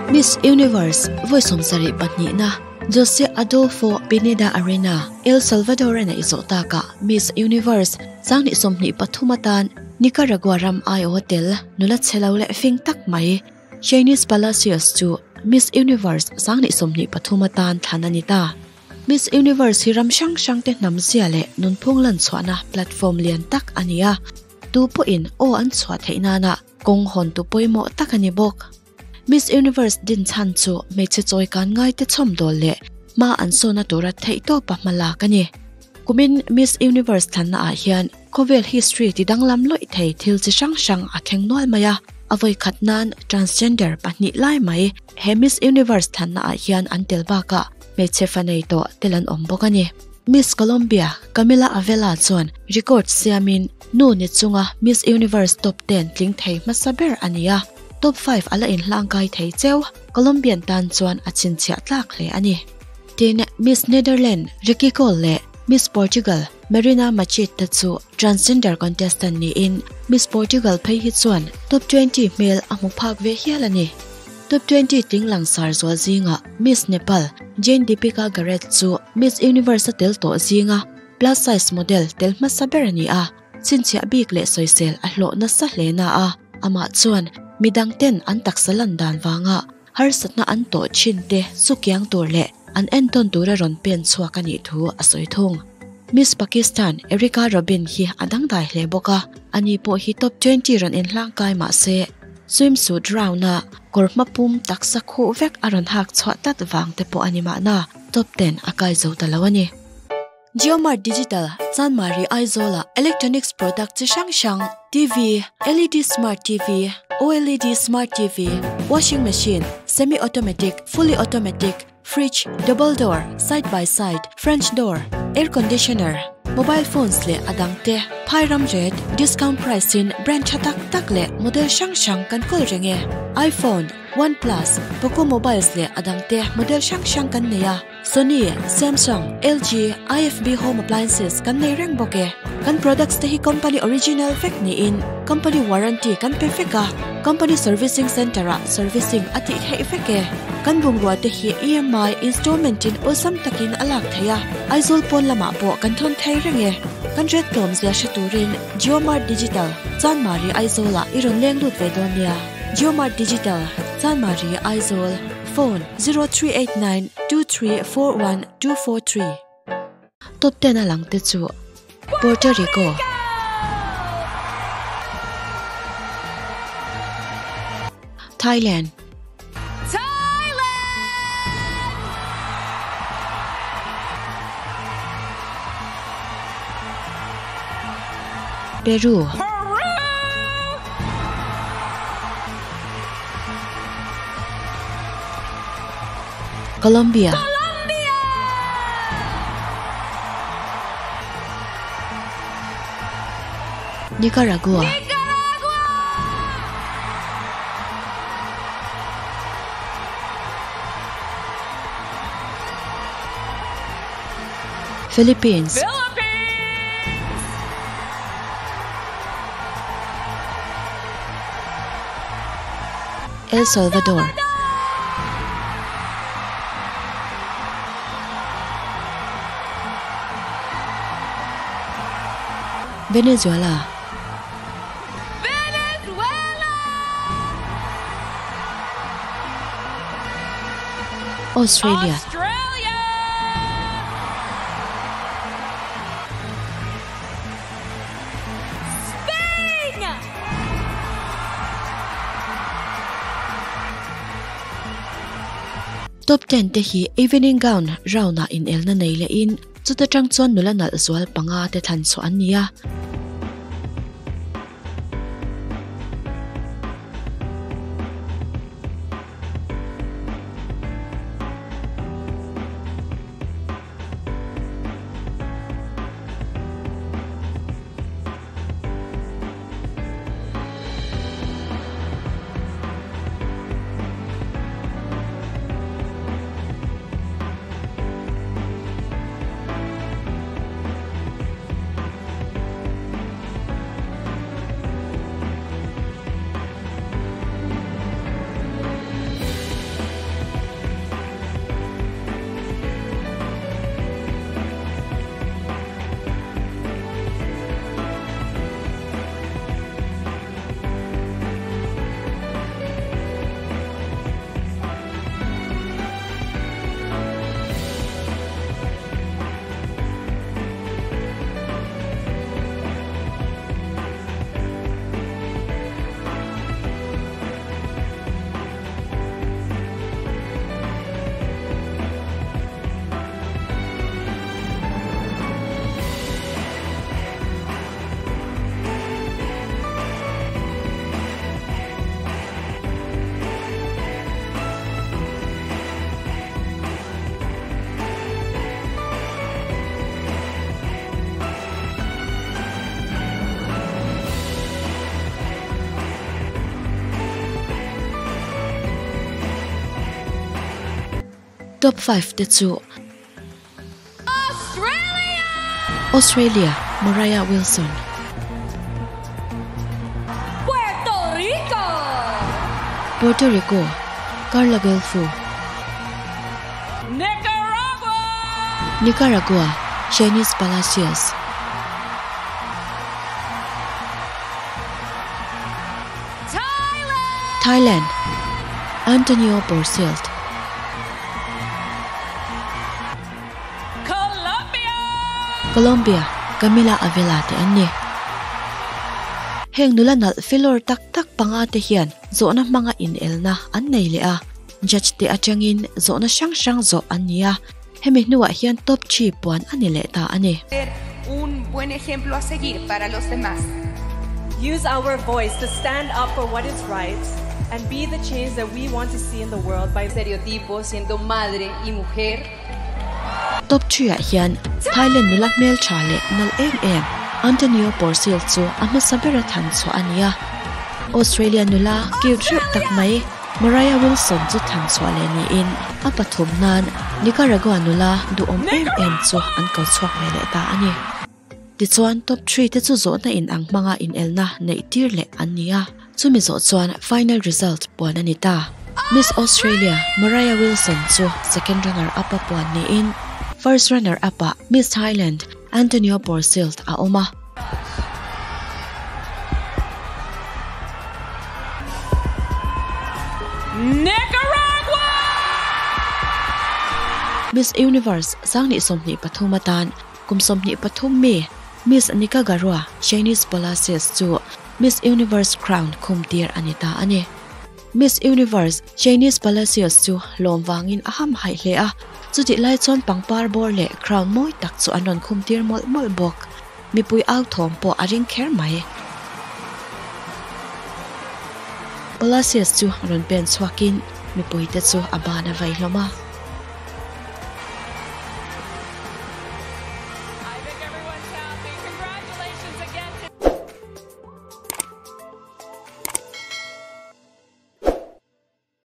Miss Universe vawi sawmsarih pahnihna Jose Adolfo Pineda Arena, El Salvador-a neih zawh takah Miss Universe sanghnih 23 atan Nicaragua ram aiawha tel nula chhe lo leh fing tak mai Sheynnis Palacios chu Miss Universe 2023 atan thlan a ni ta. Miss Universe hi ram hrang hrang te hnam zia leh nunphung lan chhuahna platform lian tak a ni a, tu pawhin aw an chhuah theih nana kawng hawn tu pawimawh tak a ni bawk. Miss Universe din chhan chu hmeichhe chawi kan ngai te chhawm dawl leh hma an sawna tura theihtawpa hma lak a ni. Kumin Miss Universe thlanna ah hian khawvel history ti danglam lawih thei thil chi hrang hrang a thleng nual mai a, a vawi khat nan transgender pahnih lai mai he Miss Universe thlanna ah hian an tel bakah hmeichhe fa nei tawh tel an awm bawk a ni. Miss Colombia Camila Avella chuan record siamin nu ni chunga Miss Universe top 10 tling thei hmasa ber a ni a, top 5 ala inhlangkai thei cheu Colombian tan chuan a chhinchhiah tlak hle a ni. Tin, Miss Netherland Ricky Cole leh Miss Portugal Marina Machit te chu transgender contestant niin Miss Portugal phei hi chuan top 20 hmel a hmu phak ve hial a ni. Top 20 tling langsar zual zingah Miss Nepal Jane Deepika Garrett chu Miss Universe a tel tawh zinga plus size model tel hmasa ber a ni a, chhinchhiah bik leh sawisel a hlawh nasa hle na a, amah chuan midang ten an taksa lan dan vanga harsatna an tawh thin te chu kiang tur leh an entawn tura rawn pen chhuak a nih thu a sawi thung. Miss Pakistan Erica Robin hi a dangdai hle bawk a, ani pawh hi top 20 rawn inhlangkai mah se swimsuit round a kawr hma pum taksa khuh vek a rawn hak chhuah tlat vang te pawh a ni mahna top 10 a kai zo ta lo a ni. JioMart Digital, Chanmari Aizawl-ah electronics product chi hrang hrang, TV, LED Smart TV, OLED Smart TV, washing machine, semi-automatic, fully automatic, fridge, double door, side by side, French door, air conditioner, mobile phones leh a dang te phai ram ret, discount price in brand tha tak tak leh model hrang hrang kan kawl reng e. iPhone, OnePlus, Poco mobiles leh a dang te model hrang hrang kan nei a. Sony, Samsung, LG, IFB home appliances kan nei reng bawk e. Kan products te hi company original vek niin company warranty kan pe vek a, company servicing centre ah servicing a tih theih vek e. Kan bungrua te hi EMI installment in awlsam takin a lak theih a, Aizawl pawn lamah pawh kan thawn thei reng e. Kan ret tlawm zia hre turin JioMart Digital, Chanmari Aizawl ah i rawn leng lut ve dawn nia. JioMart Digital, Chanmari Aizawl. Phone, 0389 2341 243. Top 10 a lang te chu Puerto Rico, Thailand, Peru, Colombia, Nicaragua, Philippines, El Salvador, Venezuela, Australia, Top 10 te hi evening gown round ah inelna nei leh in chuta tang chuan nula nalh zual panga te thlan chhuah an ni a. Top 5 te chu Australia! Australia, Moriah Wilson. Puerto Rico! Puerto Rico, Karla Guelfo. Nicaragua! Nicaragua, Sheynnis Palacios. Thailand! Thailand, Antonio Porsild. Colombia! Colombia, Camila Avila te an ni. Heng nula nalh filawr tak tak panga te hian zawhna hmanga inelna an nei leh a, judge te atangin zawhna hrang hrang zawh an ni a, hemi hnuah hian top 3 puan a ni leh ta a ni. Ser un buen ejemplo a seguir para los demás. Use our voice to stand up for what is right and be the change that we want to see in the world by estereotipos siendo madre y mujer. Top 3 ah hian Thailand nula hmeltha leh nalh em em Antonio Porsild chu a hmasa bera than chhuah a ni a. Australia nula cute reuh tak mai Moriah Wilson chu than chhuah leh niin a pathum nan Nicaragua nula duhawm em em chu an ko chhuak ve leh ta a ni. Tichuan top 3 te chu zawhna in ang hmanga inelna neih tir leh an ni a, chumi zawh chuan final result puan a ni ta. Miss Australia Moriah Wilson chu second runner up a puan niin first runner up ah Miss Thailand Antonio Porsild a awm a. Nicaragua! Miss Universe 2023 atan kum 23 mi Miss Nicaragua Sheynnis Palacios chu Miss Universe crown khum tir a ni ta a ni. Miss Universe Sheynnis Palacios chu lawm vangin a ham haih hle a, chutih lai chuan pangpar bawr leh crown mawi tak chu an rawn khum tir mawlh mawlh bawk. Mipui au thawm pawh a ring kher mai. Palacios chu rawn pen chhuakin mipui te chu a ban a vai hlawm a.